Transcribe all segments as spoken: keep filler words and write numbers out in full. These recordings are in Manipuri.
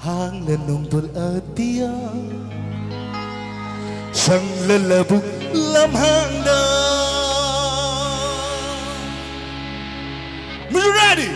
ꯁꯥꯡꯂ ꯅꯣꯡꯗꯣꯜ ꯑꯇꯤꯌꯥ, ꯁꯪꯂ ꯂꯧꯕꯨꯛ ꯂꯝꯍꯥꯡꯗ꯫ Are you ready?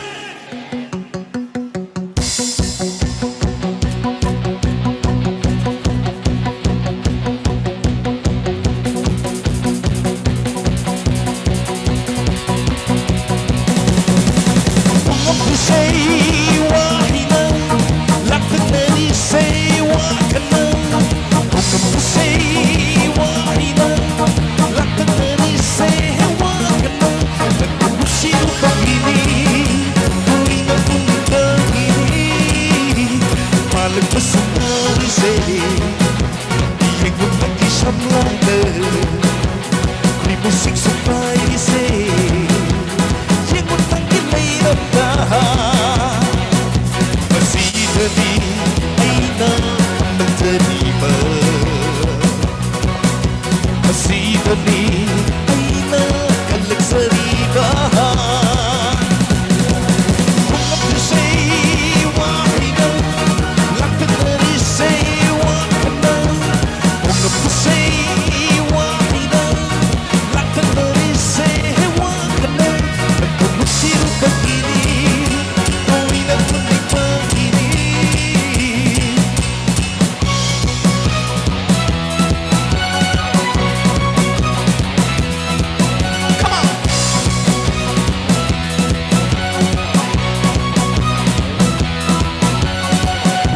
ꯑꯁꯤꯗꯅꯤ ꯑꯩꯅ ꯀꯜꯂꯛꯆꯔꯤꯕ꯫ ꯍꯣꯡꯂꯛꯄꯁꯦ ꯋꯥꯈꯩꯅ, ꯂꯥꯛꯇꯛꯅꯔꯤꯁꯦ ꯋꯥꯈꯅ꯫ ꯍꯣꯡꯂꯛꯄꯁꯦ ꯋꯥꯈꯩꯅ, ꯂꯥꯛꯇꯛꯅꯔꯤꯁꯦ ꯋꯥꯈꯅ꯫ ꯅꯪꯕꯨ ꯅꯨꯡꯁꯤꯔꯨꯕꯒꯤꯅꯤ, ꯇꯣꯏꯅ ꯊꯨꯡꯂꯤꯕꯒꯤꯅꯤ꯫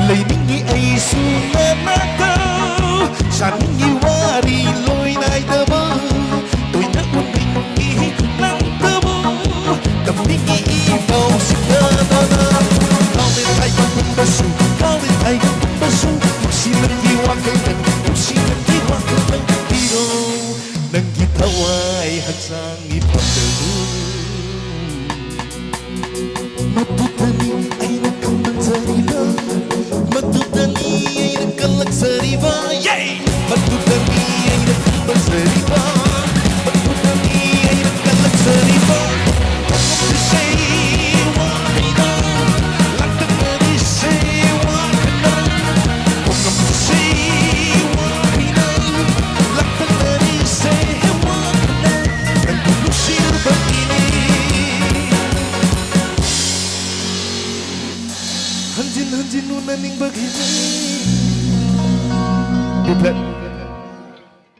ꯂꯩꯅꯤꯡꯉꯤ ꯑꯩꯁꯨ ꯅꯅꯥꯛꯇ, ꯁꯥꯅꯤꯡꯉꯤ ꯋꯥꯔꯤ ꯂꯣꯏ ꯅꯥꯏꯗꯕ, ꯇꯣꯏꯅ ꯎꯅꯤꯡꯉꯤ ꯅꯪꯇꯕꯨ, ꯇꯝꯅꯤꯡꯉꯤ ꯏ ꯄꯥꯎꯁꯤꯡꯗ ꯅꯅꯥꯛ꯫ ꯀꯥꯎꯔꯦ ꯍꯥꯏꯕ ꯄꯨꯝꯕꯁꯨ, ꯀꯥꯎꯔꯦ ꯍꯥꯏꯕ ꯄꯨꯝꯕꯁꯨ, ꯅꯨꯡꯁꯤꯕꯒꯤ ꯋꯥꯈꯜ ꯅꯪ, ꯅꯨꯡꯁꯤꯕꯒꯤ ꯋꯥꯈꯜ ꯅꯪ ꯄꯤꯔꯣ꯫ ꯅꯪꯒꯤ ꯊꯋꯥꯏ ꯍꯛꯆꯥꯡꯒꯤ ꯄꯥꯡꯒꯜꯗꯨ꯫ ꯃꯗꯨꯗꯅꯤ ꯑꯩꯅ ꯈꯪꯃꯟꯖꯔꯤꯕ, ꯃꯗꯨꯗꯅꯤ ꯑꯩꯅ ꯀꯜꯂꯛꯆꯔꯤꯕ, yeah! ꯃꯗꯨꯗꯅꯤ ꯑꯩꯅ ꯈꯪꯃꯟꯖꯔꯤꯕ, ꯃꯗꯨꯗꯅꯤ ꯑꯩꯅ ꯀꯜꯂꯛꯆꯔꯤꯕ꯫ ꯍꯣꯡꯂꯛꯄꯁꯦ ꯋꯥꯈꯩꯅ, ꯂꯥꯛꯇꯛꯅꯔꯤꯁꯦ ꯋꯥꯈꯩꯅ꯫ ꯅꯤꯡꯕꯒꯤꯅꯤ꯫ B flat꯫